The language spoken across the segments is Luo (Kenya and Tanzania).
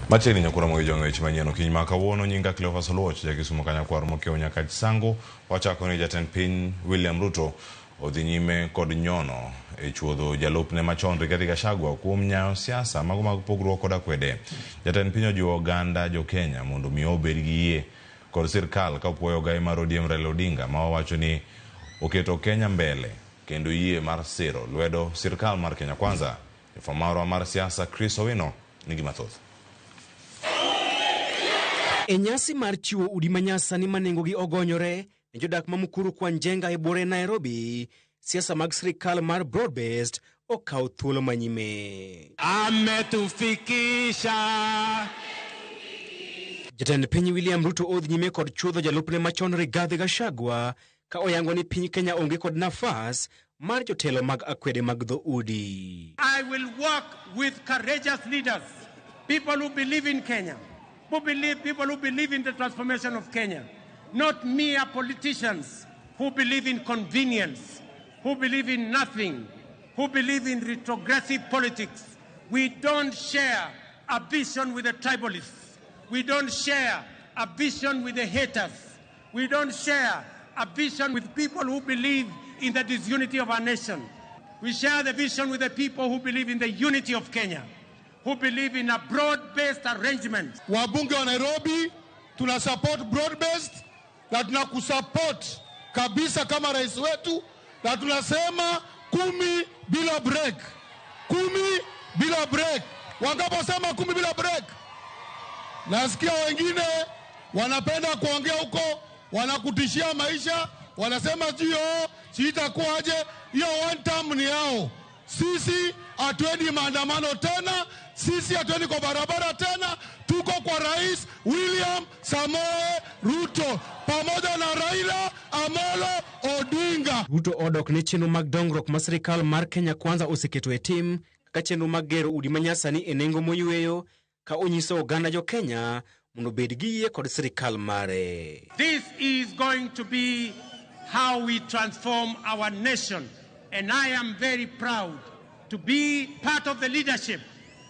Machiegni nyakura mogi jong'e weche manyien okinyi ma kawuono. Nyinga Cleophas Oluoch, jakisumo kanyakwar mokiewo nyaka Sango. Wachako ni jatend piny William Ruto odhi nyime kod nyono e chuodho jalupne machon Rigathi Gachagua kuom nyayo siasa mago mag pogruok kod akwede. Jatend piny ojiwo oganda jo Kenya mondo mi obed gi yie kod sirkal ka opuoyo ogai mar ODM Raila Odinga ma owacho ni oketo Kenya mbele kendo yie mar siro lwedo sirkal mar Kenya Kwanza. Jafwamb marwa mar siasa Chris Owino nigi mathoth. E nyasi mar chiwo udi manyasani ma nengogi ogonyore ne jodak ma Mukuru kwa Njenga e buore Nairobi, siasa mag sirikal mar broad based okawo thuolo manyime. Ametufikisha. Jatend piny William Ruto odhi nyime kod chuodho jalupne machon Rigathi Gachagua ka oyango ni piny Kenya onge kod nafas mar jotelo mag akwede mag dhoudi. I will work with courageous leaders, people who believe in Kenya, who believe, people who believe in the transformation of Kenya, not mere politicians who believe in convenience, who believe in nothing, who believe in retrogressive politics. We don't share a vision with the tribalists. We don't share a vision with the haters. We don't share a vision with people who believe in the disunity of our nation. We share the vision with the people who believe in the unity of Kenya, who believe in a broad-based arrangement. Wabunge wa Nairobi tuna support broad based na tunakusupport kabisa kama rais wetu, na tunasema 10 bila break, 10 bila break. Wangaposema 10 bila break, nasikia wengine wanapenda kuongea huko, wanakutishia maisha, wanasema sio sitakuwaje. Hiyo one term ni yao. Sisi hatuendi maandamano tena, sisi hatuendi kwa barabara tena, tuko kwa Rais William Samoei Ruto pamoja na Raila Amolo Odinga. Ruto odok ne chenro mag dongruok ma sirikal mar Kenya Kwanza oseketo e tim kaka chenro mag gero udi manyasani e nengo moyweyo ka onyiso oganda jo Kenya mondo obed gi yie kod sirikal mare. This is going to be how we transform our nation, and I am very proud to be part of the leadership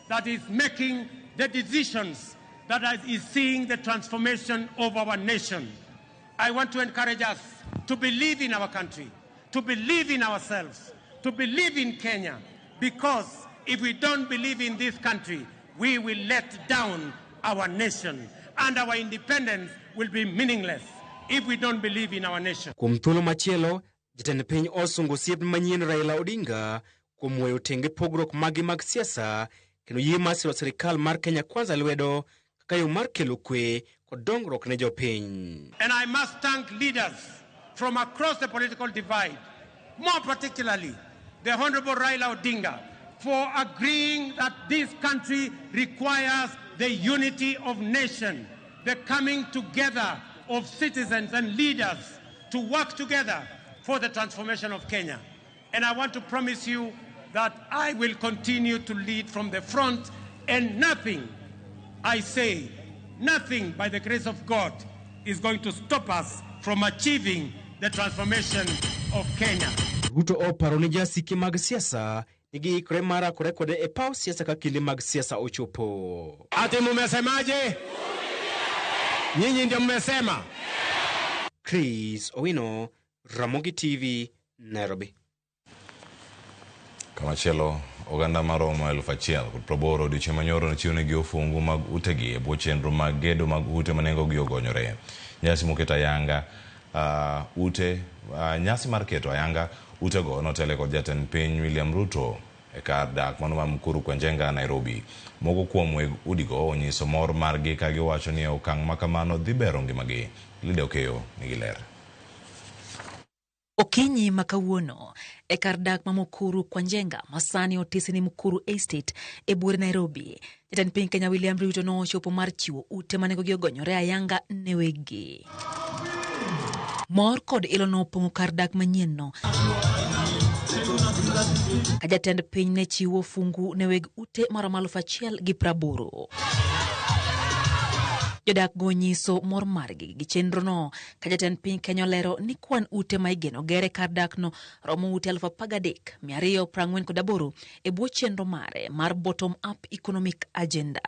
that is making the decisions that is seeing the transformation of our nation. I want to encourage us to believe in our country, to believe in ourselves, to believe in Kenya, because if we don't believe in this country, we will let down our nation, and our independence will be meaningless if we don't believe in our nation. Kuom thuolo machielo, jatend piny osungo osiep manyien Raila Odinga kuom weyo tenge pogruok mage mag siasa kendo yie mar siro sirikal mar Kenya Kwanza lwedo kaka yo mar kelo kwe kod dongruok ne jopiny. And I must thank leaders from across the political divide, more particularly the Honorable Raila Odinga, for agreeing that this country requires the unity of nation, the coming together of citizens and leaders to work together for the transformation of Kenya. And I want to promise you that I will continue to lead from the front, and nothing, I say, nothing by the grace of God is going to stop us from achieving the transformation of Kenya. Ruto oparo ni jasike mag siasa ni giikore mar rakore kode e paw siasa ka kinde mag siasa ochopo. Ati mumesemaje? Nyinyi ndio mmesema. Chris Owino, Ramogi TV, Nairobi. Kamachielo, oganda maromo 1,080 odiochieng' manyoro nochiwnegi ofungu mag utegi e bwo chenro mag gedo mag ute ma nengogi ogonyore. Nyasi moketo ayanga ute nyasi mar keto ayanga utego notele kod jatend piny William Ruto e kar dak mano ma Mukuru kwa Njenga, Nairobi. Moko kuom weg udigo onyiso mor margi ka giwacho ni okang' ma kamano dhi bero ngimagi. Lydia Okeyo nigi ler. Okinyi ma kawuono e kar dak ma Mukuru kwa Njenga ma sani otisi ni Mukuru Estate e buore Nairobi, jatend piny Kenya William Ruto nochopo mar chiwo ute ma nengogi ogonyore ayanga ne weggi. Mor kod ilo nopong'o kar dak manyienno ka jatend piny ne chiwo fungu ne weg ute maromo 1,080. Jodak go nyiso mor margi gi chenrono ka jatend piny Kenya olero ni kwan ute ma igeno ger e kar dakno romo ute 13,248 e bwo chenro mare mar Bottom Up Economic Agenda.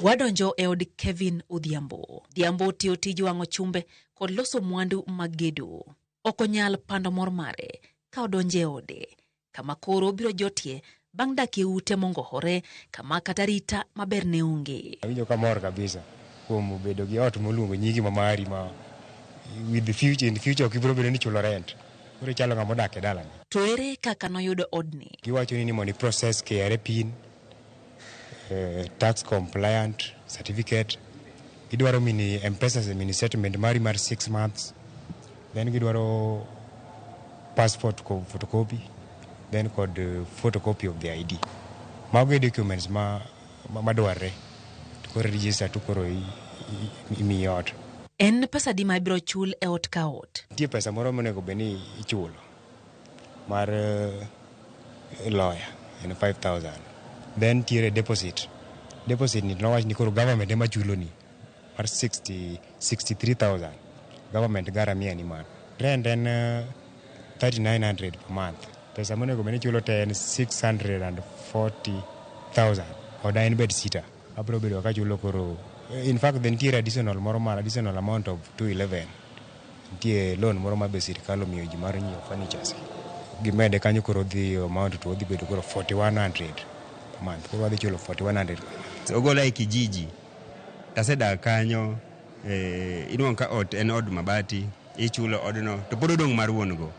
Wadonjo e od Kevin Odhiambo. Odhiambo tiyo tij wang'o chumbe kod loso mwandu mag gedo. Ok onyal pando mor mare ka odonjo e ode kama koro obiro jotie bang' dak e ute mongohore kama kata rita maber ne onge. Awinjo kamor kabisa kuom bedo gi ot moluongo nyingi ma mari ma with the future in the future ok ibiro bedo ni ichulo rent. Koro ichalo ng'ama odak e dalani. To ere kaka noyudo odni? Giwacho ni mondo i process KRA pin, tax compliant certificate, gidwaro mini M-Pesa mini statement mari mar 6 months, then gidwaro passport photocopy, then kod photocopy of the ID. Mago e documents ma madwarre. To koro register to koro imiyi ot. En pesa adi ma ibiro chul e ot ka ot? Nitie pesa moro monego bed ni ichulo mar lawyer en 5,000. Then nitiere deposit. Deposit ni nowach ni koro government ema chuloni mar 63,000. Government garamia ni mano. Rent en 3,900 per month. Pesa monego bed ni ichulo te en 640,000. Oda en bed sitter. Abiro bedo kachulo koro. In fact, then nitiere additional moro mar additional amount of 211. Nitie loan moro ma be sirikal omiyo ji mar nyiewo furnitures. Gimede kanyo koro dhi amount to odhi bedo koro 4100 per month. Koro wadhi chulo 4100. Ogola e kijiji. Tasedak kanyo, inuang'o ka ot en od mabati, ichulo odno to pod odong' mar wuon go.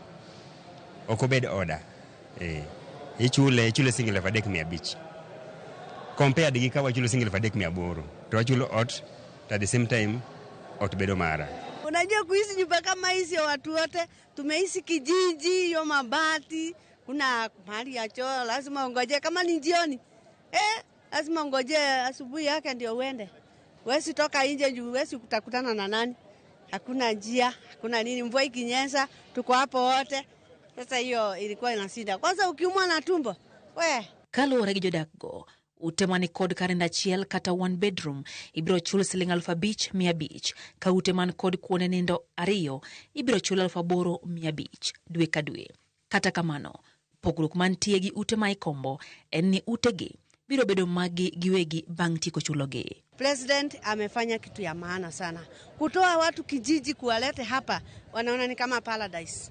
Ok obed oda. Ichule siling 3,500. Compared gi ka wachulo siling 3,800 to wachulo ot to at the same time ot bedo mara. Unajua kuishi nyumba kama hizi watu wote tumeishi kijiji, hiyo mabati, kuna mahali ya choo lazima ungoje kama ni jioni. Lazima ungoje asubuhi yake ndio uende. Huwezi toka nje juu huwezi kutakutana na nani. Hakuna njia, hakuna nini, mvua ikinyesha tuko hapo wote. Sasa hiyo ilikuwa ina shida. Kwanza ukiumwa na tumbo, we. Kaluwore gi jodak go, ute mani kod kar nindo achiel kata one bedroom ibiro chul siling 5,500, ka ute man kod kuonde nindo ariyo ibiro chul 8,500 dwe ka dwe. Kata kamano, pogruok mantie gi ute ma ikombo en ni utegi biro bedo magi giwegi bang' tieko chulogi. President amefanya kitu ya maana sana. Kutoa watu kijiji kuwalete hapa, wanaona ni kama paradise.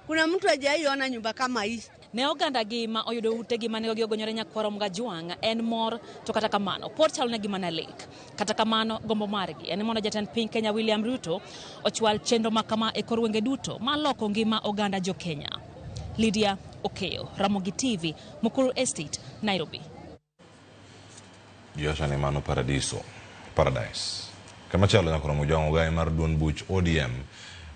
Kuna mtu hajaiona nyumba kama hii. Ne oganda gi ma oyudo utegi mane ogonyore nyakwaro Mgajwang' en mor, to kata kamano pod chalonegi mana lek. Kata kamano gombo margi en mondo jatend piny Kenya William Ruto ochwal chenro ma kama e kor gwenge duto ma loko ngima oganda jo Kenya. Lydia Okeyo, Ramogi TV, Mukuru Estate, Nairobi. Giwacho ni mano paradiso, paradise. Kamachielo nyaka Ramogi ogai mar duond buch ODM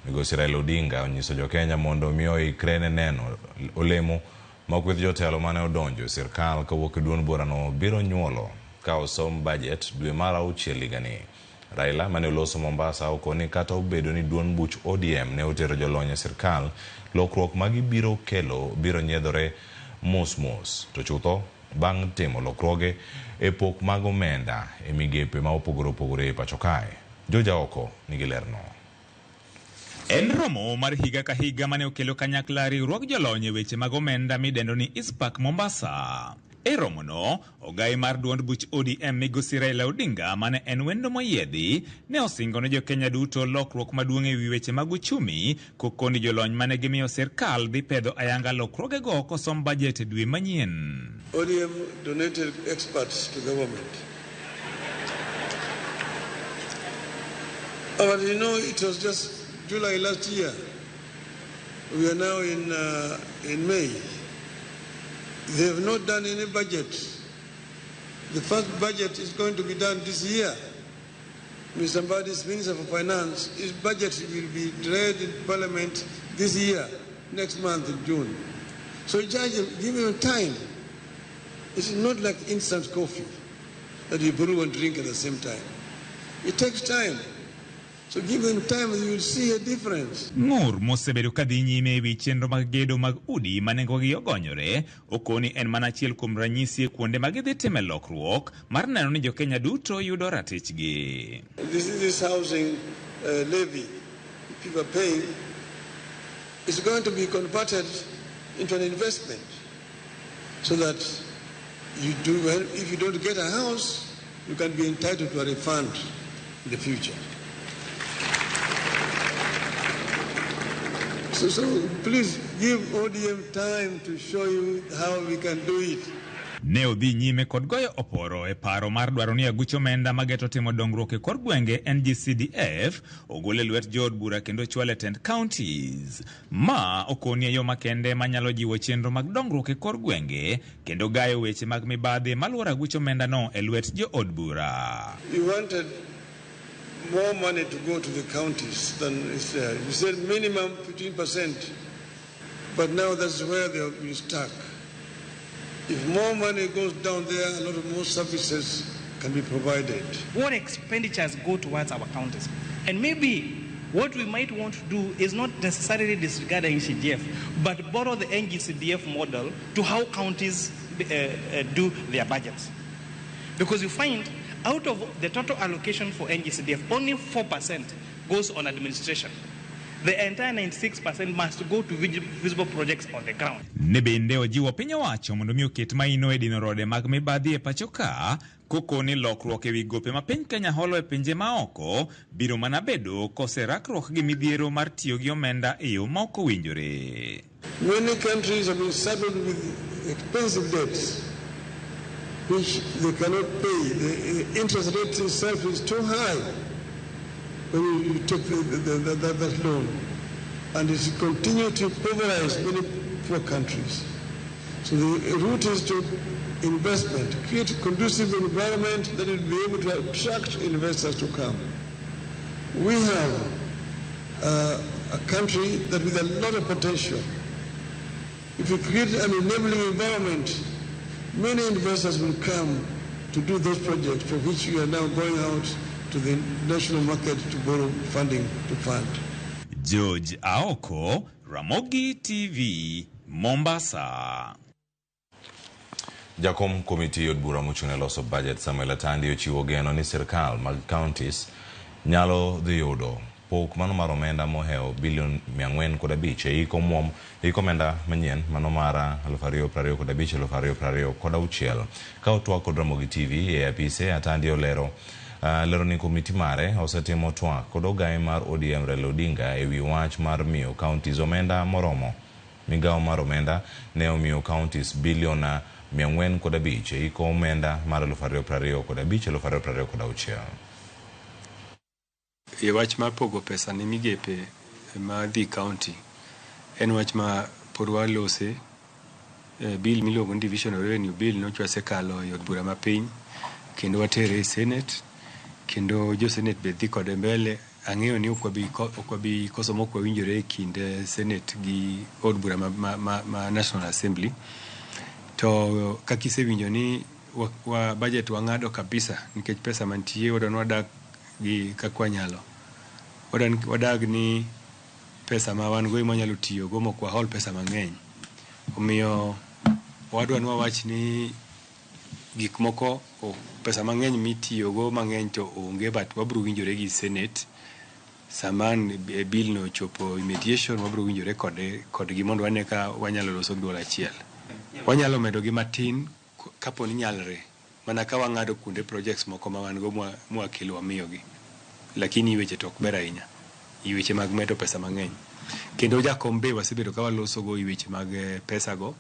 Migosi Raila Odinga onyiso jo Kenya mondo mi oikre ne neno olemo ma kweth jotelo mane odonjo e sirkal kawuok e duond burano biro nyuolo ka osom budget dwe mar auchiel higani. Raila mane oloso Mombasa okoni kata obedo ni duond buch ODM ne otero jolony e sirkal, lokruok ma gibiro kelo biro nyiedhore mos mos, to chutho bang' timo lokruoge e pok mag omenda e migepe ma opogore opogore e pacho kae. Joja oko nigi lerno. En romo mar higa ka higa mane okelo kanyakla riwruog jolony e weche mag omenda midendo ni ICPAK Mombasa. E romono, ogai mar duond buch ODM Migosi Raila Odinga mane en wendo moyiedhi ne osingo ne jo-Kenya duto lokruok maduong' ewi weche mag uchumi kokoni jolony mane gimiyo sirkal dhi pedho ayanga lokruogego kosom bajet e dwe manyien. ODM donated experts to government. But you know, it was just July last year. We are now in May. They have not done any budget. The first budget is going to be done this year. Mr. Mbadi's Minister for Finance, his budget will be read in Parliament this year, next month in June. So judge him, give him time. It's not like instant coffee that you brew and drink at the same time. It takes time. So give them time and you will see a difference. Ng'ur mosebedo ka dhi nyime e wi chenro mag gedo mag udi ma nengogi ogonyore okoni en mana achiel kuom ranyisi e kuonde ma gidhi time lokruok mar neno ni jokenya duto yudo ratichgi. This is this housing levy people are paying is going to be converted into an investment so that you do well, if you don't get a house, you can be entitled to a refund in the future. So please give ODM time to show you how we can do it. Ne odhi nyime kod goyo oporo e paro mar dwaro ni aguch omenda mageto timo dongruok e kor gwenge NGCDF ogol e lwet jood bura kendo chwal e tend counties. Ma okoni e yo makende manyalo jiwo chenro mag dongruok e kor gwenge kendo gayo weche mag mibadhi maluoro aguch omenda no e lwet jood bura. You wanted more money to go to the counties than is there. You said minimum 15%, but now that's where they have been stuck. If more money goes down there, a lot of more services can be provided. What expenditures go towards our counties? And maybe what we might want to do is not necessarily disregard NGCDF, but borrow the NGCDF model to how counties do their budgets. Because you find out of the total allocation for NGCDF, only 4% goes on administration. The entire 96% must go to visible projects on the ground. Ne bende ojiwo piny owacho mondo mi oket maino e dino rode mag mibadhi e pacho ka, kokoni lokruok ewi gope ma piny Kenya holo e pinje maoko biro mana bedo koserakruok gi midhiero mar tiyo gi omenda e yo ma ok owinjore. Many countries have been saddled with expensive debts which they cannot pay. The interest rate itself is too high when you take that loan, and it continues to pulverize many poor countries. So the route is to investment, create a conducive environment that will be able to attract investors to come. We have a country that with a lot of potential. If we create an enabling environment, many investors will come to do those projects for which we are now going out to the national market to borrow funding to fund. George Aoko, Ramogi TV, Mombasa. Jakom komiti od bura mochung' ne loso budget Samuel Atandi ochiwo geno ni sirkal mag counties nyalo dhi yudo pok mano mar omenda mohewo bilion 405 e hik omenda manyien mano mar 2025 2026. Ka otwak kod Ramogi TV e apise, Atandi olero lero ni komiti mare osetimo twak kod ogaye mar ODM Raila Odinga ewi wach mar miyo counties omenda moromo. Migawo mar omenda ne omiyo counties bilion 405 e hik omenda mar 2025 2026. E wach mar pogo pesa ne migepe ma dhi county en wach ma pod walose. Bill miluongo ni Division of Revenue Bill nyocha osekalo e od bura mapiny kendo watere e Senate kendo jo Senate be dhi kode mbele. Ang'eyo ni ok wabi koso mok wawinjore e kind Senate gi od bura ma National Assembly. To kaka isewinjo ni wa budget wang'ado kabisa nikech pesa mantie wadwa wadak gi kaka wanyalo. Wadag ni pesa ma wan go ema wanyalo tiyogo mok wahol pesa mang'eny. Omiyo wadwa ni wawach ni gik moko pesa mang'eny mitiyogo mang'eny to onge, but wabiro winjore gi Senate sama bill no ochopo e mediation, wabiro winjore kodgi mondo wane ka wanyalo loso duol achiel. Wanyalo medo gi matin kapo ni nyalre, mana ka wang'ado kuonde projects moko ma wan go mwakelo wamiyogi, lakini weche to ok ber ahinya i weche mag medo pesa mang'eny. Kendo jakom be wasebedo ka waloso go i weche mag pesa go,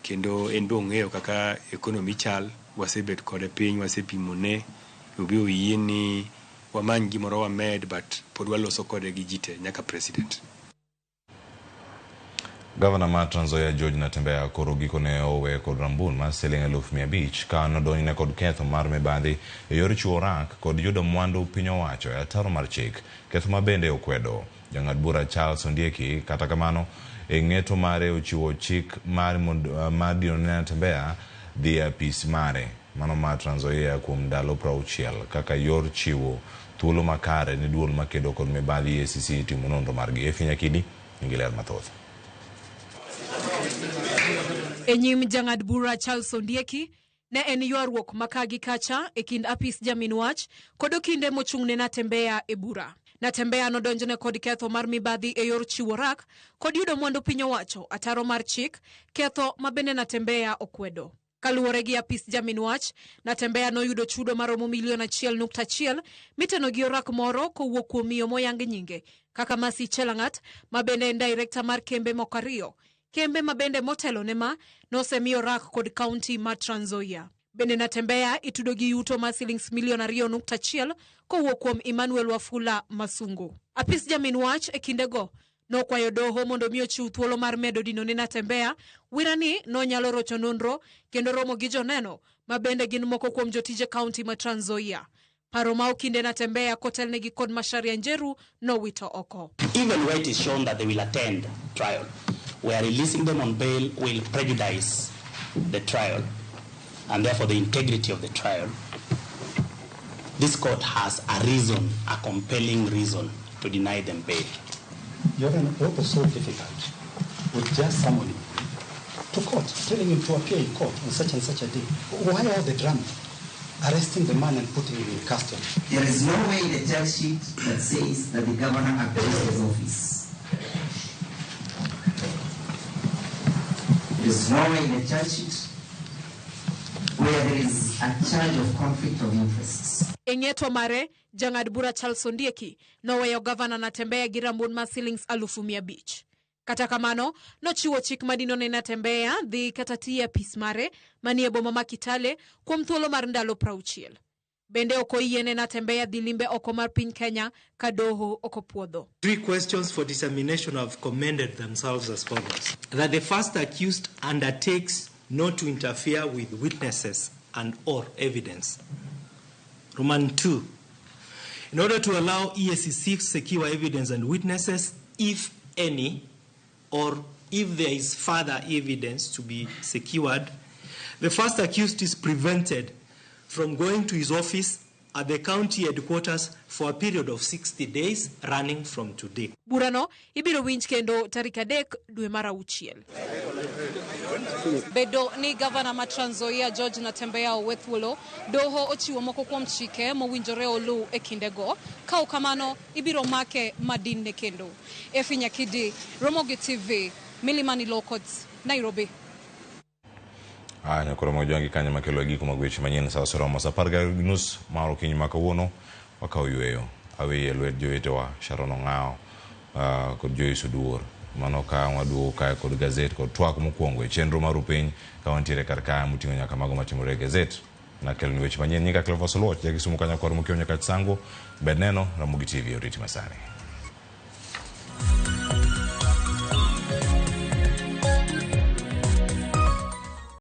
kendo en be ong'eyo kaka economy chal, wasebet kode piny, wasepimone, obi oyie ni wamany gimoro wamed, but pod waloso kode gi ji te nyaka president. Gavana mar Trans Nzoia George Natembeya koro gikone owe kod rambun mar siling 500,000 ka nodonjne kod ketho mar mibadhi e yor chiwo rak kod yudo mwandu piny owacho e ataro mar chik, ketho ma bende okwedo. Jang'ad bura Charles Ondieki kata kamano e ng'eto mare ochiwo chik mar dino ne Natembeya dhi e apis mare. mano mar Trans Nzoia kuom ndalo 60 kaka yor chiwo thuolo makare ne duol makedo kod mibadhi EACC timo nonro margi. Effie Nyakidi nigi ler mathoth. E nyim jang'ad bura Charles Ondieki, ne en ywaruok ma ka gi kacha e kind apis jamin wach kod okinde mochung'ne Natembeya e bura. Natembeya nodonjne kod ketho mar mibadhi e yor chiwo rak kod yudo mwandu piny owacho ataro mar chik, ketho ma bende Natembeya okwedo. Kaluwore gi apis jamin wach, Natembeya noyudo chudo maromo milion 1.1 miteno gi orak moro kowuok kuom miyo moyang nyinge kaka Mercy Chelangat, ma bende en director mar kembe moko ariyo. Kembe ma bende motelo ne ma nosemiyo rak kod kaunti ma Trans Nzoia. Bende Natembeya itudo gi yuto mar silings milion 2.1 kowuok kuom Emmanuel Wafula Masungu. Apis jamin wach e kindego nokwayo doho mondo mi ochiw thuolo mar medo dino ne Natembeya wira ni nonyalo rocho nonro kendo romo gi joneno ma bende gin moko kuom jotije kaunti ma Trans Nzoia. Paro ma okinde Natembeya kotelnegi kod Macharia Njeru nowito oko. Even where it is shown that they will attend trial, where releasing them on bail will prejudice the trial and therefore the integrity of the trial, this court has a reason, a compelling reason to deny them bail. Your Honor, what was so difficult with just summoning to court, telling him to appear in court on such and such a day? Why all the drama? Arresting the man and putting him in custody. There is no way in the charge sheet that says that the governor abused his office. There is no way in the charge sheet where there is a charge of conflict of interests. E ng'eto mare, jang'ad bura Charles Ondieki noweyo gavana Natembeya gi rabuon mar silings 500,000. Kata kamano, nochiwo chik madino ne Natembeya dhi kata tiyo e apis mare manie boma ma Kitale kuom thuolo mar ndalo 60. Bende ok oyiene Natembeya dhi limbe oko mar piny Kenya ka doho ok opuodho. Three questions for determination have commended themselves as follows. That the first accused undertakes not to interfere with witnesses and or evidence. Roman 2. In order to allow EACC to secure evidence and witnesses, if any, or if there is further evidence to be secured, the first accused is prevented from going to his office at the county headquarters for a period of 60 days running from today. Burano ibiro winj kendo tarik 3 dwe mar 6. Bedo ni gavana ma Trans Nzoia George Natembeya owe thuolo, doho ochiwo moko kuom chike mowinjore oluw e kindego. Ka ok kamano, ibiro make madinne kendo. Effie Nyakidi, Ramogi TV, Milimani Law Courts, Nairobi. Aya koro mojongi kanyo makelo giko mag weche manyien sa osoromo sa 12:30 mar okinyi ma kawuono wakawo yweyo. Aweyi e lwet jowetewa Sharon Ong'awo kod Joyce Oduor. Mano ka waduogo kae kod gazet kod twak mokwongo e chenro mar upiny ka wantiere kar kae moting'o nyaka mago matimore e gazet. Nakelo ni weche manyien nyinga Cleophas Oluoch, ja Kisumu kanyo kor mokiewo nyaka Sango. Bed neno Ramogi TV oriti masani.